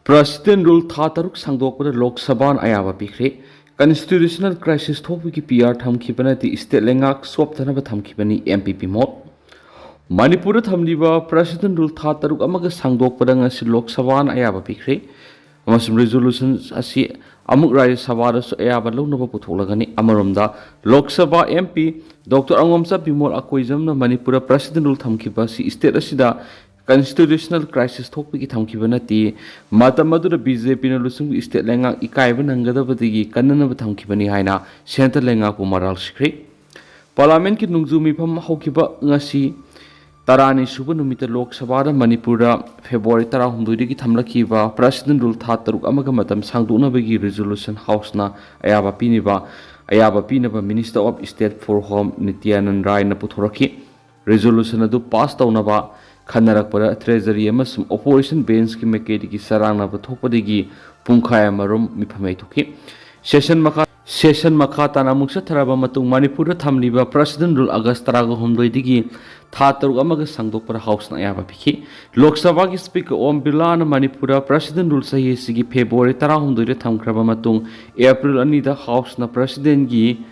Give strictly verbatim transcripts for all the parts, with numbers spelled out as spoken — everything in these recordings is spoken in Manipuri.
President Rule ꯊꯥ ꯇꯔꯨꯛ ꯁꯥꯡꯗꯣꯛꯄꯗ ꯂꯣꯛ ꯁꯚꯥꯅ ꯑꯌꯥꯕ ꯄꯤꯈ꯭ꯔꯦ꯫ Constitutional crisis ꯊꯣꯛꯄꯒꯤ ꯄꯤ ꯑꯥꯔ ꯊꯝꯈꯤꯕ ꯅꯠꯇꯦ, state ꯂꯩꯉꯥꯛ ꯆꯣꯞꯇꯅꯕ ꯊꯝꯈꯤꯕꯅꯤ, ꯑꯦꯝ ꯄꯤ ꯕꯤꯃꯣꯜ꯫ ꯃꯅꯤꯄꯨꯔꯗ ꯊꯝꯂꯤꯕ President Rule ꯊꯥ ꯇꯔꯨꯛ ꯑꯃꯒ ꯁꯥꯡꯗꯣꯛꯄꯗ ꯉꯁꯤ ꯂꯣꯛ ꯁꯚꯥꯅ ꯑꯌꯥꯕ ꯄꯤꯈ꯭ꯔꯦ, ꯑꯃꯁꯨꯡ resolution ꯑꯁꯤ ꯑꯃꯨꯛ ꯔꯥꯖ꯭ꯌ ꯁꯚꯥꯗꯁꯨ ꯑꯌꯥꯕ ꯂꯧꯅꯕ ꯄꯨꯊꯣꯛꯂꯒꯅꯤ꯫ ꯑꯃꯔꯣꯝꯗ, Lok Sabha M P doctor Angomcha Bimol ꯑꯀꯣꯏꯖꯝꯅ ꯃꯅꯤꯄꯨꯔꯗ President Rule ꯊꯝꯈꯤꯕ ꯑꯁꯤ state ꯑꯁꯤꯗ constitutional crisis ꯊꯣꯛꯄꯒꯤ ꯊꯝꯈꯤꯕ ꯅꯠꯇꯦ, ꯃꯇꯝ ꯑꯗꯨꯗ ꯕꯤ ꯖꯦ ꯄꯤꯅ ꯂꯨꯆꯤꯡꯕ state ꯂꯩꯉꯥꯛ ꯏꯀꯥꯏꯕ ꯅꯪꯒꯗꯕꯗꯒꯤ ꯀꯟꯅꯅꯕ ꯊꯝꯈꯤꯕꯅꯤ ꯍꯥꯏꯅ centre ꯂꯩꯉꯥꯛꯄꯨ ꯃꯔꯥꯜ ꯁꯤꯈ꯭ꯔꯦ꯫ Parliamentꯀꯤ ꯅꯣꯡꯖꯨ ꯃꯤꯐꯝ ꯍꯧꯈꯤꯕ ꯉꯁꯤ ꯇꯔꯥꯅꯤ ꯁꯨꯕ ꯅꯨꯃꯤꯠꯇ ꯂꯣꯛ ꯁꯚꯥꯗ ꯃꯅꯤꯄꯨꯔꯗ February ꯇꯔꯥꯍꯨꯝꯗꯣꯏꯗꯒꯤ ꯊꯝꯂꯛꯈꯤꯕ President Rule ꯊꯥ ꯇꯔꯨꯛ ꯑꯃꯒ ꯃꯇꯝ ꯁꯥꯡꯗꯣꯛꯅꯕꯒꯤ resolution Houseꯅ ꯑꯌꯥꯕ ꯄꯤꯅꯤꯕ, ꯑꯌꯥꯕ ꯄꯤꯅꯕ Minister of State for Home ꯅꯤꯇ꯭ꯌꯥꯅꯟ ꯔꯥꯏꯅ ꯄꯨꯊꯣꯔꯛꯈꯤ꯫ Resolution ꯑꯗꯨ pass ꯇꯧꯅꯕ ꯈꯟꯅꯔꯛꯄꯗ Treasury ꯑꯃꯁꯨꯡ opposition benchꯀꯤ ꯃꯥꯏꯀꯩꯗꯒꯤ ꯆꯔꯥꯡꯅꯕ ꯊꯣꯛꯄꯗꯒꯤ ꯄꯨꯡꯈꯥꯏ ꯑꯃꯔꯣꯝ ꯃꯤꯐꯝ ꯌꯩꯊꯣꯛꯈꯤ꯫ Session ꯃꯈꯥ, session ꯃꯈꯥ ꯇꯥꯅ ꯑꯃꯨꯛ ꯆꯠꯊꯔꯕ ꯃꯇꯨꯡ ꯃꯅꯤꯄꯨꯔꯗ ꯊꯝꯂꯤꯕ President Rule August ꯇꯔꯥꯍꯨꯝꯗꯣꯏꯗꯒꯤ ꯊꯥ ꯇꯔꯨꯛ ꯑꯃꯒ ꯁꯥꯡꯗꯣꯛꯄꯗ Houseꯅ ꯑꯌꯥꯕ ꯄꯤꯈꯤ꯫ ꯂꯣꯛ ꯁꯚꯥꯒꯤ Speaker ꯑꯣꯝ ꯕꯤꯔꯂꯥꯅ ꯃꯅꯤꯄꯨꯔꯗ President Rule ꯆꯍꯤ ꯑꯁꯤꯒꯤ February ꯇꯔꯥꯍꯨꯝꯗꯣꯏꯗ ꯊꯝꯈ꯭ꯔꯕ ꯃꯇꯨꯡ April ꯑꯅꯤꯗ Houseꯅ Presidentꯀꯤ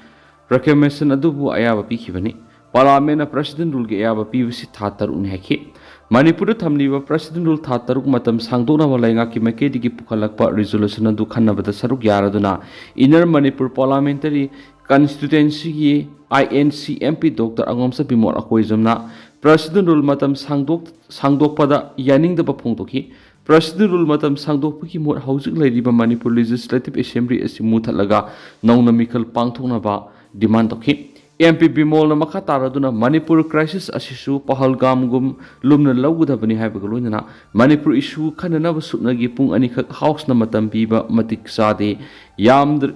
recommendation ꯑꯗꯨꯕꯨ ꯑꯌꯥꯕ ꯄꯤꯈꯤꯕꯅꯤ꯫ Parliamentꯅ President Ruleꯒꯤ ꯑꯌꯥꯕ ꯄꯤꯕꯁꯤ ꯊꯥ ꯇꯔꯨꯛꯅꯤ ꯍꯥꯏꯈꯤ꯫ ꯃꯅꯤꯄꯨꯔꯗ ꯊꯝꯂꯤꯕ President Rule ꯊꯥ ꯇꯔꯨꯛ ꯃꯇꯝ ꯁꯥꯡꯗꯣꯛꯅꯕ ꯂꯩꯉꯥꯛꯀꯤ ꯃꯥꯏꯀꯩꯗꯒꯤ ꯄꯨꯈꯠꯂꯛꯄ resolution ꯑꯗꯨ ꯈꯟꯅꯕꯗ ꯁꯔꯨꯛ ꯌꯥꯔꯗꯨꯅ Inner Manipur Parliamentary Constituencyꯒꯤ I N C MP doctor Angomcha Bimol ꯑꯀꯣꯏꯖꯝꯅ President Rule ꯃꯇꯝ ꯁꯥꯡꯗꯣꯛ-, ꯁꯥꯡꯗꯣꯛꯄꯗ ꯌꯥꯅꯤꯡꯗꯕ ꯐꯣꯡꯗꯣꯛꯈꯤ꯫ President Rule ꯃꯇꯝ ꯁꯥꯡꯗꯣꯛꯄꯒꯤ ꯃꯍꯨꯠ ꯍꯧꯖꯤꯛ ꯂꯩꯔꯤꯕ ꯃꯅꯤꯄꯨꯔ Legislative Assembly ꯑꯁꯤ ꯃꯨꯊꯠꯂꯒ ꯅꯧꯅ ꯃꯤꯈꯜ ꯄꯥꯡꯊꯣꯛꯅꯕ demand ꯇꯧꯈꯤ꯫ MP ꯕꯤꯃꯣꯜꯅ ꯃꯈꯥ ꯇꯥꯔꯗꯨꯅ ꯃꯅꯤꯄꯨꯔ crisis ꯑꯁꯤꯁꯨ ꯄꯍꯜꯒꯥꯝꯒꯨꯝ ꯂꯨꯝꯅ ꯂꯧꯒꯗꯕꯅꯤ ꯍꯥꯏꯕꯒ ꯂꯣꯏꯅꯅ ꯃꯅꯤꯄꯨꯔ issue ꯈꯟꯅꯅꯕ ꯁꯨꯞꯅꯒꯤ ꯄꯨꯡ ꯑꯅꯤꯈꯛ Houseꯅ ꯃꯇꯝ ꯄꯤꯕ ꯃꯇꯤꯛ ꯆꯥꯗꯦ, ꯌꯥꯝꯗ꯭ꯔ-,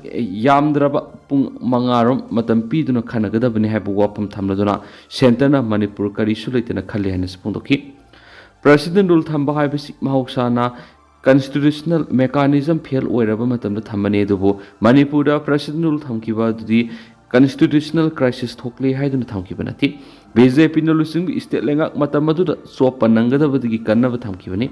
ꯌꯥꯝꯗ꯭ꯔꯕ ꯄꯨꯡ ꯃꯉꯥꯔꯣꯝ ꯃꯇꯝ ꯄꯤꯗꯨꯅ ꯈꯟꯅꯒꯗꯕꯅꯤ ꯍꯥꯏꯕ ꯋꯥꯐꯝ ꯊꯝꯂꯗꯨꯅ centreꯅ ꯃꯅꯤꯄꯨꯔ ꯀꯔꯤꯁꯨ ꯂꯩꯇꯅ ꯈꯜꯂꯤ ꯍꯥꯏꯅꯁꯨ ꯐꯣꯡꯗꯣꯛꯈꯤ꯫ President Rule ꯊꯝꯕ ꯍꯥꯏꯕꯁꯤ ꯃꯍꯧꯁꯥꯅ constitutional mechanism fail ꯑꯣꯏꯔꯕ ꯃꯇꯝꯗ ꯊꯝꯕꯅꯤ, ꯑꯗꯨꯕꯨ ꯃꯅꯤꯄꯨꯔꯗ President Rule ꯊꯝꯈꯤꯕ ꯑꯗꯨꯗꯤ constitutional crisis ꯊꯣꯛꯂꯦ ꯍꯥꯏꯗꯨꯅ ꯊꯝꯈꯤꯕ ꯅꯠꯇꯦ꯫ BJPꯅ ꯂꯨꯆꯤꯡꯕ state ꯂꯩꯉꯥꯛ ꯃꯇꯝ ꯑꯗꯨꯗ ꯆꯣꯞꯄ ꯅꯪꯒꯗꯕꯗꯒꯤ ꯀꯟꯅꯕ ꯊꯝꯈꯤꯕꯅꯤ꯫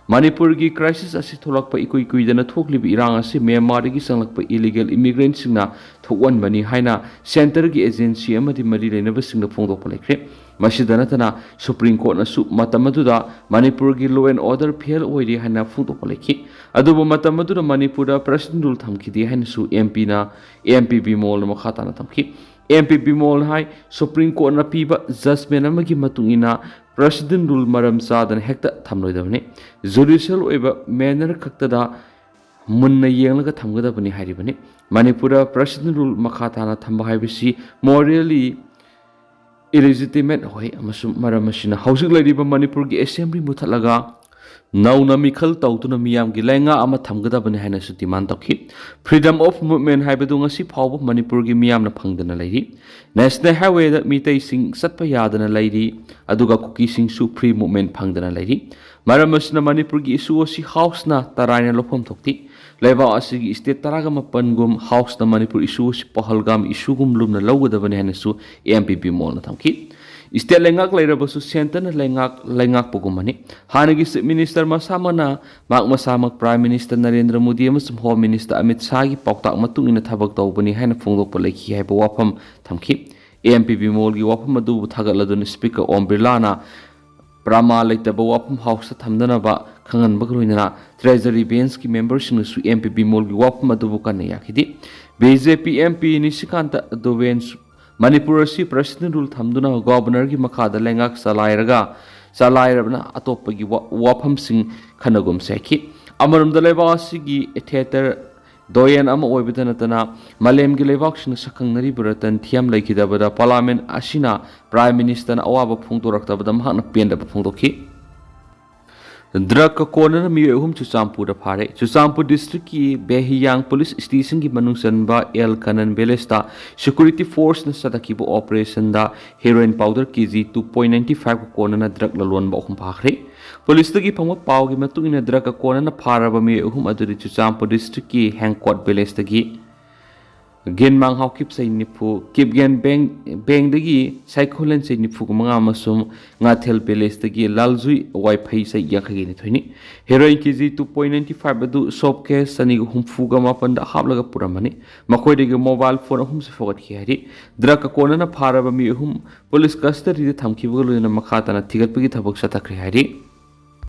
ꯃꯅꯤꯄꯨꯔꯒꯤ crisis ꯑꯁꯤ ꯊꯣꯛꯂꯛꯄ ꯏꯀꯨꯏ ꯀꯨꯏꯗꯅ ꯊꯣꯛꯂꯤꯕ ꯏꯔꯥꯡ ꯑꯁꯤ ꯃ꯭ꯌꯥꯟꯃꯥꯔꯗꯒꯤ ꯆꯪꯂꯛꯄ illegal immigrantꯁꯤꯡꯅ ꯊꯣꯛꯍꯟꯕꯅꯤ ꯍꯥꯏꯅ centreꯒꯤ agency ꯑꯃꯗꯤ ꯃꯔꯤ ꯂꯩꯅꯕꯁꯤꯡꯅ ꯐꯣꯡꯗꯣꯛꯄ ꯂꯩꯈ꯭ꯔꯦ꯫ ꯃꯁꯤꯗ ꯅꯠꯇꯅ Supreme Courtꯅꯁꯨ ꯃꯇꯝ ꯑꯗꯨꯗ ꯃꯅꯤꯄꯨꯔꯒꯤ law and order fail ꯑꯣꯏꯔꯤ ꯍꯥꯏꯅ ꯐꯣꯡꯗꯣꯛꯄ ꯂꯩꯈꯤ꯫ ꯑꯗꯨꯕꯨ ꯃꯇꯝ ꯑꯗꯨꯗ ꯃꯅꯤꯄꯨꯔꯗ President Rule ꯊꯝꯈꯤꯗꯦ ꯍꯥꯏꯅꯁꯨ MPꯅ, MP ꯕꯤꯃꯣꯜꯅ ꯃꯈꯥ ꯇꯥꯅ ꯊꯝꯈꯤ꯫ MP ꯕꯤꯃꯣꯜꯅ ꯍꯥꯏ, Supreme Courtꯅ ꯄꯤꯕ judgment ꯑꯃꯒꯤ ꯃꯇꯨꯡ ꯏꯟꯅ President Rule ꯃꯔꯝ ꯆꯥꯗꯅ ꯍꯦꯛꯇ ꯊꯝꯂꯣꯏꯗꯕꯅꯤ꯫ Judicial ꯑꯣꯏꯕ manner ꯈꯛꯇꯗ ꯃꯨꯟꯅ ꯌꯦꯡꯂꯒ ꯊꯝꯒꯗꯕꯅꯤ ꯍꯥꯏꯔꯤꯕꯅꯤ꯫ ꯃꯅꯤꯄꯨꯔꯗ President Rule ꯃꯈꯥ ꯇꯥꯅ ꯊꯝꯕ ꯍꯥꯏꯕꯁꯤ morally illegitimate ꯑꯣꯏ ꯑꯃꯁꯨꯡ ꯃꯔꯝ ꯑꯁꯤꯅ ꯍꯧꯖꯤꯛ ꯂꯩꯔꯤꯕ ꯃꯅꯤꯄꯨꯔꯒꯤ Assembly ꯃꯨꯊꯠꯂꯒ ꯅꯧꯅ ꯃꯤꯈꯜ ꯇꯧꯗꯨꯅ ꯃꯤꯌꯥꯝꯒꯤ ꯂꯩꯉꯥꯛ ꯑꯃ ꯊꯝꯒꯗꯕꯅꯤ ꯍꯥꯏꯅꯁꯨ demand ꯇꯧꯈꯤ꯫ Freedom of movement ꯍꯥꯏꯕꯗꯨ ꯉꯁꯤ ꯐꯥꯎꯕ ꯃꯅꯤꯄꯨꯔꯒꯤ ꯃꯤꯌꯥꯝꯅ ꯐꯪꯗꯅ ꯂꯩꯔꯤ꯫ National Highwayꯗ ꯃꯤꯇꯩꯁꯤꯡ ꯆꯠꯄ ꯌꯥꯗꯅ ꯂꯩꯔꯤ, ꯑꯗꯨꯒ ꯀꯨꯀꯤꯁꯤꯡꯁꯨ free movement ꯐꯪꯗꯅ ꯂꯩꯔꯤ꯫ ꯃꯔꯝ ꯑꯁꯤꯅ ꯃꯅꯤꯄꯨꯔꯒꯤ issue ꯑꯁꯤ Houseꯅ ꯇꯔꯥꯏꯅ ꯂꯧꯐꯝ ꯊꯣꯛꯇꯦ꯫ ꯂꯩꯕꯥꯛ ꯑꯁꯤꯒꯤ state ꯇꯔꯥꯒ ꯃꯥꯄꯟꯒꯨꯝ Houseꯅ ꯃꯅꯤꯄꯨꯔ issue ꯑꯁꯤ ꯄꯍꯜꯒꯥꯝ issueꯒꯨꯝ ꯂꯨꯝꯅ ꯂꯧꯒꯗꯕꯅꯤ ꯍꯥꯏꯅꯁꯨ MP ꯕꯤꯃꯣꯜꯅ ꯊꯝꯈꯤ꯫ State ꯂꯩꯉꯥꯛ ꯂꯩꯔꯕꯁꯨ centreꯅ ꯂꯩꯉꯥꯛ, ꯂꯩꯉꯥꯛꯄꯒꯨꯝꯕꯅꯤ꯫ ꯍꯥꯟꯅꯒꯤ Chief Minister ꯃꯁꯥꯃꯛꯅ ꯃꯍꯥꯛ ꯃꯁꯥꯃꯛ Prime Minister ꯅꯔꯦꯟꯗ꯭ꯔ ꯃꯣꯗꯤ ꯑꯃꯁꯨꯡ Home Minister ꯑꯃꯤꯠ ꯁꯥꯍꯒꯤ ꯄꯥꯎꯇꯥꯛ ꯃꯇꯨꯡ ꯏꯟꯅ ꯊꯕꯛ ꯇꯧꯕꯅꯤ ꯍꯥꯏꯅ ꯐꯣꯡꯗꯣꯛꯄ ꯂꯩꯈꯤ ꯍꯥꯏꯕ ꯋꯥꯐꯝ ꯊꯝꯈꯤ꯫ MP ꯕꯤꯃꯣꯜꯒꯤ ꯋꯥꯐꯝ ꯑꯗꯨꯕꯨ ꯊꯥꯒꯠꯂꯗꯨꯅ Speaker ꯑꯣꯝ ꯕꯤꯔꯂꯥꯅ ꯄ꯭ꯔꯃꯥ ꯂꯩꯇꯕ ꯋꯥꯐꯝ Houseꯇ ꯊꯝꯗꯅꯕ ꯈꯪꯍꯟꯕꯒ ꯂꯣꯏꯅꯅ Treasury Benchꯀꯤ memberꯁꯤꯡꯅꯁꯨ MP ꯕꯤꯃꯣꯜꯒꯤ ꯋꯥꯐꯝ ꯑꯗꯨꯕꯨ ꯀꯟꯅ ꯌꯥꯈꯤꯗꯦ꯫ BJP MP ꯅꯤꯁꯤꯀꯥꯟꯇ ꯗꯨꯕꯦꯟꯁꯨ ꯃꯅꯤꯄꯨꯔ ꯑꯁꯤ President Rule ꯊꯝꯗꯨꯅ Governorꯒꯤ ꯃꯈꯥꯗ ꯂꯩꯉꯥꯛ ꯆꯂꯥꯏꯔꯒ, ꯆꯂꯥꯏꯔꯕꯅ ꯑꯇꯣꯞꯄꯒꯤ ꯋꯥ-, ꯋꯥꯐꯝꯁꯤꯡ ꯈꯟꯅꯒꯨꯝꯁꯦ ꯍꯥꯏꯈꯤ꯫ ꯑꯃꯔꯣꯝꯗ ꯂꯩꯕꯥꯛ ꯑꯁꯤꯒꯤ theatre ꯗꯣꯌꯦꯟ ꯑꯃ ꯑꯣꯏꯕꯇ ꯅꯠꯇꯅ ꯃꯥꯂꯦꯝꯒꯤ ꯂꯩꯕꯥꯛꯁꯤꯡꯅ ꯁꯛꯈꯪꯅꯔꯤꯕ ꯔꯇꯟ ꯊꯤꯌꯝ ꯂꯩꯈꯤꯗꯕꯗ Parliament ꯑꯁꯤꯅ Prime Ministerꯅ ꯑꯋꯥꯕ ꯐꯣꯡꯗꯣꯔꯛꯇꯕꯗ ꯃꯍꯥꯛꯅ ꯄꯦꯟꯗꯕ ꯐꯣꯡꯗꯣꯛꯈꯤ꯫ Drugꯀ ꯀꯣꯟꯅꯅ ꯃꯤꯑꯣꯏ ꯑꯍꯨꯝ ꯆꯨꯔꯆꯥꯟꯄꯨꯔꯗ ꯐꯥꯔꯦ꯫ ꯆꯨꯔꯆꯥꯟꯄꯨꯔ districtꯀꯤ ꯕꯦꯍꯤꯌꯥꯡ police stationꯒꯤ ꯃꯅꯨꯡ ꯆꯟꯕ ꯑꯦꯜ ꯀꯅꯟ villageꯇ security forceꯅ ꯆꯠꯊꯈꯤꯕ operationꯗ heroin powder KG two point nine fiveꯀ ꯀꯣꯟꯅꯅ drug ꯂꯂꯣꯟꯕ ꯑꯍꯨꯝ ꯐꯥꯈ꯭ꯔꯦ꯫ Policeꯇꯒꯤ ꯐꯪꯕ ꯄꯥꯎꯒꯤ ꯃꯇꯨꯡ ꯏꯟꯅ drugꯀ ꯀꯣꯟꯅꯅ ꯐꯥꯔꯕ ꯃꯤꯑꯣꯏ ꯑꯍꯨꯝ ꯑꯗꯨꯗꯤ ꯆꯨꯔꯆꯥꯟꯄꯨꯔ districtꯀꯤ ꯍꯦꯡꯀꯣꯠ villageꯇꯒꯤ ꯒꯦꯟꯃꯥꯡ ꯍꯥꯎꯀꯤꯞ ꯆꯩ ꯅꯤꯐꯨ, ꯀꯤꯞꯒꯦꯟ ꯕꯦꯡ, ꯕꯦꯡꯗꯒꯤ ꯁꯥꯏꯈꯣꯂꯦꯟ ꯆꯩ ꯅꯤꯐꯨꯒ ꯃꯉꯥ ꯑꯃꯁꯨꯡ ꯉꯥꯊꯦꯜ ꯄꯦꯂꯦꯁꯇꯒꯤ ꯂꯥꯜꯖꯨꯏ ꯋꯥꯏꯐꯩ ꯆꯩ ꯌꯥꯡꯈꯩꯒ ꯅꯤꯊꯣꯏꯅꯤ꯫ Heroin K G two point ninety five ꯑꯗꯨ ꯁꯣꯞ ꯀꯦꯁ ꯆꯅꯤꯒ ꯍꯨꯝꯐꯨꯒ ꯃꯥꯄꯟꯗ ꯍꯥꯞꯂꯒ ꯄꯨꯔꯝꯕꯅꯤ꯫ ꯃꯈꯣꯏꯗꯒꯤ ꯃꯣꯕꯥꯏꯜ ꯐꯣꯟ ꯑꯍꯨꯝꯁꯨ ꯐꯥꯒꯠꯈꯤ ꯍꯥꯏꯔꯤ꯫ ꯗ꯭ꯔꯒꯀ ꯀꯣꯟꯅꯅ ꯐꯥꯔꯕ ꯃꯤ ꯑꯍꯨꯝ ꯄꯨꯂꯤꯁ ꯀꯁꯇꯗꯤꯗ ꯊꯝꯈꯤꯕꯒ ꯂꯣꯏꯅꯅ ꯃꯈꯥ ꯇꯥꯅ ꯊꯤꯒꯠꯄꯒꯤ ꯊꯕꯛ ꯆꯠꯊꯈ꯭ꯔꯦ ꯍꯥꯏꯔꯤ꯫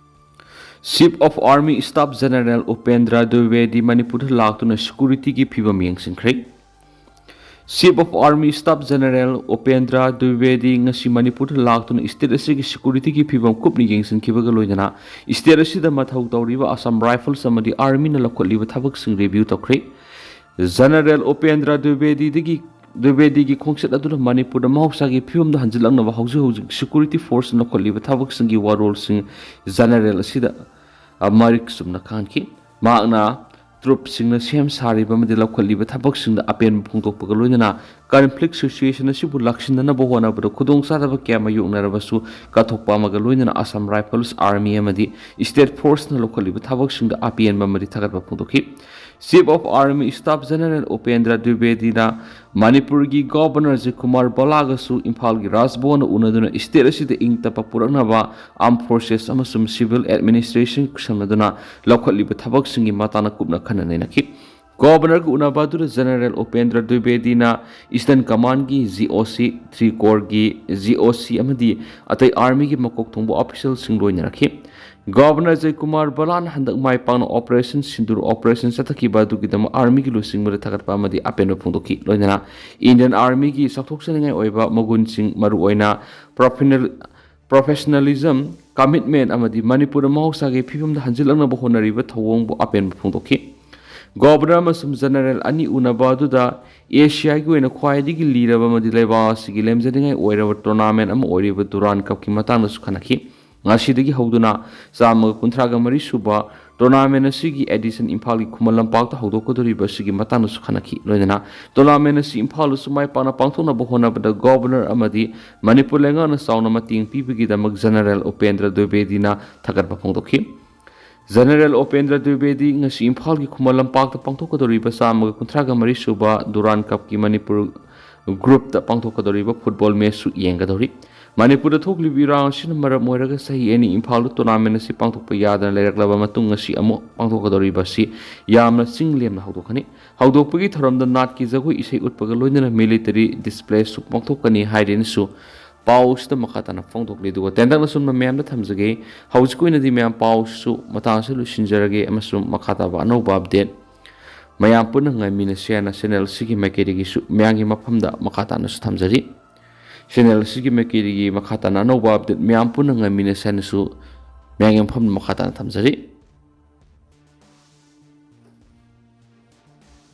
Chief of Army Staff General Upendra ꯗ꯭ꯋꯤꯕꯦꯗꯤ ꯃꯅꯤꯄꯨꯔꯗ ꯂꯥꯛꯇꯨꯅ ꯁꯦꯀ꯭ꯌꯨꯔꯤꯇꯤꯒꯤ ꯐꯤꯕꯝ ꯌꯦꯡꯁꯤꯟꯈ꯭ꯔꯦ꯫ Chief of Army Staff General Upendra ꯗ꯭ꯋꯤꯕꯦꯗꯤ ꯉꯁꯤ ꯃꯅꯤꯄꯨꯔꯗ ꯂꯥꯛꯇꯨꯅ ꯁ꯭ꯇꯦꯠ ꯑꯁꯤꯒꯤ ꯁꯦꯀ꯭ꯌꯨꯔꯤꯇꯤꯒꯤ ꯐꯤꯕꯝ ꯀꯨꯞꯅ ꯌꯦꯡꯁꯤꯟꯈꯤꯕꯒ ꯂꯣꯏꯅꯅ ꯁ꯭ꯇꯦꯠ ꯑꯁꯤꯗ ꯃꯊꯧ ꯇꯧꯔꯤꯕ ꯑꯁꯥꯝ ꯔꯥꯏꯐꯜꯁ ꯑꯃꯗꯤ ꯑꯥꯔꯃꯤꯅ ꯂꯧꯈꯠꯂꯤꯕ ꯊꯕꯛꯁꯤꯡ ꯔꯤꯚ꯭ꯌꯨ ꯇꯧꯈ꯭ꯔꯦ꯫ ꯖꯦꯅꯔꯦꯜ ꯎꯄꯦꯟꯗ꯭ꯔ ꯗ꯭ꯋꯤꯕꯦꯗꯤꯗꯒꯤ, ꯗ꯭ꯋꯤꯕꯦꯗꯤꯒꯤ ꯈꯣꯡꯆꯠ ꯑꯗꯨꯅ ꯃꯅꯤꯄꯨꯔꯗ ꯃꯍꯧꯁꯥꯒꯤ ꯐꯤꯕꯝꯗ ꯍꯟꯖꯤꯜꯂꯛꯅꯕ ꯍꯧꯖꯤꯛ ꯍꯧꯖꯤꯛ ꯁꯦꯀ꯭ꯌꯨꯔꯤꯇꯤ ꯐꯣꯔꯁꯅ ꯂꯧꯈꯠꯂꯤꯕ ꯊꯕꯛꯁꯤꯡꯒꯤ ꯋꯥꯔꯣꯜꯁꯤꯡ ꯖꯦꯅꯔꯦꯜ ꯑꯁꯤꯗ, ꯑ, ꯃꯔꯤꯛ ꯆꯨꯝꯅ ꯈꯪꯍꯟꯈꯤ꯫ ꯃꯍꯥꯛꯅ ꯇ꯭ꯔꯨꯞꯁꯤꯡꯅ ꯁꯦꯝ ꯁꯥꯔꯤꯕ ꯑꯃꯗꯤ ꯂꯧꯈꯠꯂꯤꯕ ꯊꯕꯛꯁꯤꯡꯗ ꯑꯄꯦꯟꯕ ꯐꯣꯡꯗꯣꯛꯄꯒ ꯂꯣꯏꯅꯅ ꯀꯟꯐ꯭ꯂꯤꯛ ꯁꯤꯆꯨꯌꯦꯁꯟ ꯑꯁꯤꯕꯨ ꯂꯥꯛꯁꯤꯟꯅꯅꯕ ꯍꯣꯠꯅꯕꯗ ꯈꯨꯗꯣꯡꯆꯥꯗꯕ ꯀꯌꯥ ꯃꯥꯌꯣꯛꯅꯔꯕꯁꯨ ꯀꯠꯊꯣꯛꯄ ꯑꯃꯒ ꯂꯣꯏꯅꯅ ꯑꯁꯥꯝ ꯔꯥꯏꯐꯜꯁ ꯑꯥꯔꯃꯤ ꯑꯃꯗꯤ ꯁ꯭ꯇꯦꯠ ꯐꯣꯔꯁꯅ ꯂꯧꯈꯠꯂꯤꯕ ꯊꯕꯛꯁꯤꯡꯗ ꯑꯄꯦꯟꯕ ꯑꯃꯗꯤ ꯊꯥꯒꯠꯄ ꯐꯣꯡꯗꯣꯛꯈꯤ꯫ Chief of Army Staff General Upendra ꯗ꯭ꯋꯤꯕꯦꯗꯤꯅ ꯃꯅꯤꯄꯨꯔꯒꯤ ꯒꯣꯚꯔꯅꯔ ꯖꯤꯀꯨꯃꯥꯔ ꯕꯂꯥꯒꯁꯨ ꯏꯝꯐꯥꯜꯒꯤ ꯔꯥꯖꯚꯋꯟꯗ ꯎꯅꯗꯨꯅ ꯁ꯭ꯇꯦꯠ ꯑꯁꯤꯗ ꯏꯪ ꯇꯞꯄ ꯄꯨꯔꯛꯅꯕ ꯑꯥꯔꯝ ꯐꯣꯔꯁꯦꯁ ꯑꯃꯁꯨꯡ ꯁꯤꯚꯤꯜ ꯑꯦꯗꯃꯤꯅꯤꯁꯇ꯭ꯔꯦꯁꯟ ꯈꯨꯠꯁꯝꯅꯗꯨꯅ ꯂꯧꯈꯠꯂꯤꯕ ꯊꯕꯛꯁꯤꯡꯒꯤ ꯃꯇꯥꯡꯗ ꯀꯨꯞꯅ ꯈꯟꯅ ꯅꯩꯅꯈꯤ꯫ ꯒꯣꯚꯔꯅꯔꯒ ꯎꯅꯕ ꯑꯗꯨꯗ general Upendra ꯗ꯭ꯋꯤꯕꯦꯗꯤꯅ eastern ꯀꯃꯥꯟꯒꯤ G O ꯁꯤ, ꯊ꯭ꯔꯤ ꯀꯣꯔꯒꯤ ꯖꯤ ꯑꯣ ꯁꯤ ꯑꯃꯗꯤ ꯑꯇꯩ ꯑꯥꯔꯃꯤꯒꯤ ꯃꯀꯣꯛ ꯊꯣꯡꯕ ꯑꯣꯐꯤꯁꯤꯌꯦꯜꯁꯤꯡ ꯂꯣꯏꯅꯔꯛꯈꯤ꯫ ꯒꯣꯚꯔꯅꯔ ꯖꯌꯀꯨꯃꯥꯔ ꯕꯂꯥꯅ ꯍꯟꯗꯛ ꯃꯥꯏ ꯄꯥꯛꯅ ꯑꯣꯄꯔꯦꯁꯟ ꯁꯤꯟꯗꯨꯔ ꯑꯣꯄꯔꯦꯁꯟ ꯆꯠꯊꯈꯤꯕ ꯑꯗꯨꯒꯤꯗꯃꯛ ꯑꯥꯔꯃꯤꯒꯤ ꯂꯨꯆꯤꯡꯕꯗ ꯊꯥꯒꯠꯄ ꯑꯃꯗꯤ ꯑꯄꯦꯟꯕ ꯐꯣꯡꯗꯣꯛꯈꯤ꯫ ꯂꯣꯏꯅꯅ ꯏꯟꯗꯤꯌꯟ ꯑꯥꯔꯃꯤꯒꯤ ꯆꯥꯎꯊꯣꯛꯆꯅꯤꯡꯉꯥꯏ ꯑꯣꯏꯕ ꯃꯒꯨꯟꯁꯤꯡ, ꯃꯔꯨꯑꯣꯏꯅ ꯄ꯭ꯔꯣꯐꯦꯅꯦꯜ-, ꯄ꯭ꯔꯣꯐꯦꯁꯅꯦꯂꯤꯖꯝ, ꯀꯃꯤꯠꯃꯦꯟ ꯑꯃꯗꯤ ꯃꯅꯤꯄꯨꯔꯗ ꯃꯍꯧꯁꯥꯒꯤ ꯐꯤꯕꯝꯗ ꯍꯟꯖꯤꯜꯂꯛꯅꯕ ꯍꯣꯠꯅꯔꯤꯕ ꯊꯧꯑꯣꯡꯕꯨ ꯑꯄꯦꯟꯕ ꯐꯣꯡꯗꯣꯛꯈꯤ꯫ ꯒꯣꯚꯔꯅꯔ ꯑꯃꯁꯨꯡ ꯖꯦꯅꯔꯦꯜ ꯑꯅꯤ ꯎꯅꯕ ꯑꯗꯨꯗ ꯑꯦꯁꯤꯌꯥꯒꯤ ꯑꯣꯏꯅ ꯈ꯭ꯋꯥꯏꯗꯒꯤ ꯂꯤꯔꯕ ꯑꯃꯗꯤ ꯂꯩꯕꯥꯛ ꯑꯁꯤꯒꯤ ꯂꯦꯝꯖꯅꯤꯡꯉꯥꯏ ꯑꯣꯏꯔꯕ ꯇꯣꯔꯅꯥꯃꯦꯟ ꯑꯃ ꯑꯣꯏꯔꯤꯕ ꯗꯨꯔꯥꯟ ꯀꯞꯀꯤ ꯃꯇꯥꯡꯗꯁꯨ ꯈꯟꯅꯈꯤ꯫ ꯉꯁꯤꯗꯒꯤ ꯍꯧꯗꯨꯅ ꯆꯥꯝꯃꯒ ꯀꯨꯟꯊ꯭ꯔꯥꯒ ꯃꯔꯤ ꯁꯨꯕ ꯇꯣꯔꯅꯥꯃꯦꯟ ꯑꯁꯤꯒꯤ ꯑꯦꯗꯤꯁꯟ ꯏꯝꯐꯥꯜꯒꯤ ꯈꯨꯃꯟ ꯂꯝꯄꯥꯛꯇ ꯍꯧꯗꯣꯛꯀꯗꯧꯔꯤꯕ ꯑꯁꯤꯒꯤ ꯃꯇꯥꯡꯗꯁꯨ ꯈꯟꯅꯈꯤ꯫ ꯂꯣꯏꯅꯅ ꯇꯣꯔꯅꯥꯃꯦꯟ ꯑꯁꯤ ꯏꯝꯐꯥꯜꯗꯁꯨ ꯃꯥꯏ ꯄꯥꯛꯅ ꯄꯥꯡꯊꯣꯛꯅꯕ ꯍꯣꯠꯅꯕꯗ ꯒꯣꯚꯔꯅꯔ ꯑꯃꯗꯤ ꯃꯅꯤꯄꯨꯔ ꯂꯩꯉꯥꯛꯅ ꯆꯥꯎꯅ ꯃꯇꯦꯡ ꯄꯤꯕꯒꯤꯗꯃꯛ ꯖꯦꯅꯔꯦꯜ ꯎꯄꯦꯟꯗ꯭ꯔ ꯗ꯭ꯋꯤꯕꯦꯗꯤꯅ ꯊꯥꯒꯠꯄ ꯐꯣꯡꯗꯣꯛꯈꯤ꯫ General ꯎꯄꯦꯟꯗ꯭ꯔ ꯗ꯭ꯋꯤꯕꯦꯗꯤ ꯉꯁꯤ ꯏꯝꯐꯥꯜꯒꯤ ꯈꯨꯃꯟ ꯂꯝꯄꯥꯛꯇ ꯄꯥꯡꯊꯣꯛꯀꯗꯧꯔꯤꯕ ꯆꯥꯝꯃꯒ ꯀꯨꯟꯊ꯭ꯔꯥꯒ ꯃꯔꯤ ꯁꯨꯕ ꯗꯨꯔꯥꯟ ꯀꯞꯀꯤ ꯃꯅꯤꯄꯨꯔ ꯒ꯭ꯔꯨꯞꯇ ꯄꯥꯡꯊꯣꯛꯀꯗꯧꯔꯤꯕ ꯐꯨꯠꯕꯣꯜ ꯃꯦꯠꯆꯁꯨ ꯌꯦꯡꯒꯗꯧꯔꯤ꯫ ꯃꯅꯤꯄꯨꯔꯗ ꯊꯣꯛꯂꯤꯕ ꯏꯔꯥꯡ ꯑꯁꯤꯅ ꯃꯔꯝ ꯑꯣꯏꯔꯒ ꯆꯍꯤ ꯑꯅꯤ ꯏꯝꯐꯥꯜꯗ ꯇꯣꯔꯅꯥꯃꯦꯟ ꯑꯁꯤ ꯄꯥꯡꯊꯣꯛꯄ ꯌꯥꯗꯅ ꯂꯩꯔꯛꯂꯕ ꯃꯇꯨꯡ, ꯉꯁꯤ ꯑꯃꯨꯛ ꯄꯥꯡꯊꯣꯛꯀꯗꯧꯔꯤꯕ ꯑꯁꯤ ꯌꯥꯝꯅ ꯆꯤꯡ ꯂꯦꯝꯅ ꯍꯧꯗꯣꯛꯀꯅꯤ꯫ ꯍꯧꯗꯣꯛꯄꯒꯤ ꯊꯧꯔꯝꯗ ꯅꯥꯠꯀꯤ ꯖꯒꯣꯏ ꯏꯁꯩ ꯎꯠꯄꯒ ꯂꯣꯏꯅꯅ ꯃꯤꯂꯤꯇꯔꯤ ꯗꯤꯁꯄ꯭ꯂꯦꯁꯨ ꯄꯥꯡꯊꯣꯛꯀꯅꯤ ꯍꯥꯏꯔꯦꯅꯁꯨ ꯄꯥꯎꯁꯤꯗ ꯃꯈꯥ ꯇꯥꯅ ꯐꯣꯡꯗꯣꯛꯂꯤ꯫ ꯑꯗꯨꯒ ꯇꯦꯟꯇꯛꯅ ꯁꯨꯝꯅ ꯃꯌꯥꯝꯗ ꯊꯝꯖꯒꯦ꯫ ꯍꯧꯖꯤꯛꯀꯤ ꯑꯣꯏꯅꯗꯤ ꯃꯌꯥꯝ ꯄꯥꯎꯁꯨ ꯃꯇꯥꯡ ꯑꯁꯤꯗ ꯂꯣꯏꯁꯤꯟꯖꯔꯒꯦ, ꯑꯃꯁꯨꯡ ꯃꯈꯥ ꯇꯥꯕ ꯑꯅꯧꯕ ꯑꯞꯗꯦꯠ ꯃꯌꯥꯝ ꯄꯨꯟꯅ ꯉꯥꯏꯃꯤꯟꯅꯁꯦ ꯍꯥꯏꯅ ꯆꯦꯅꯦꯜ ꯑꯁꯤꯒꯤ ꯃꯥꯏꯀꯩꯗꯒꯤꯁꯨ ꯃꯌꯥꯝꯒꯤ ꯃꯐꯝꯗ ꯃꯈꯥ ꯇꯥꯅꯁꯨ ꯊꯝꯖꯔꯤ꯫ ꯆꯦꯅꯦꯜ ꯑꯁꯤꯒꯤ ꯃꯥꯏꯀꯩꯗꯒꯤ ꯃꯈꯥ ꯇꯥꯅ ꯑꯅꯧꯕ ꯑꯞꯗꯦꯠ ꯃꯌꯥꯝ ꯄꯨꯟꯅ ꯉꯥꯏꯃꯤꯟꯅꯁꯦ ꯍꯥꯏꯅꯁꯨ ꯃꯌꯥꯝꯒꯤ ꯃꯐꯝꯗ ꯃꯈꯥ ꯇꯥꯅ ꯊꯝꯖꯔꯤ꯫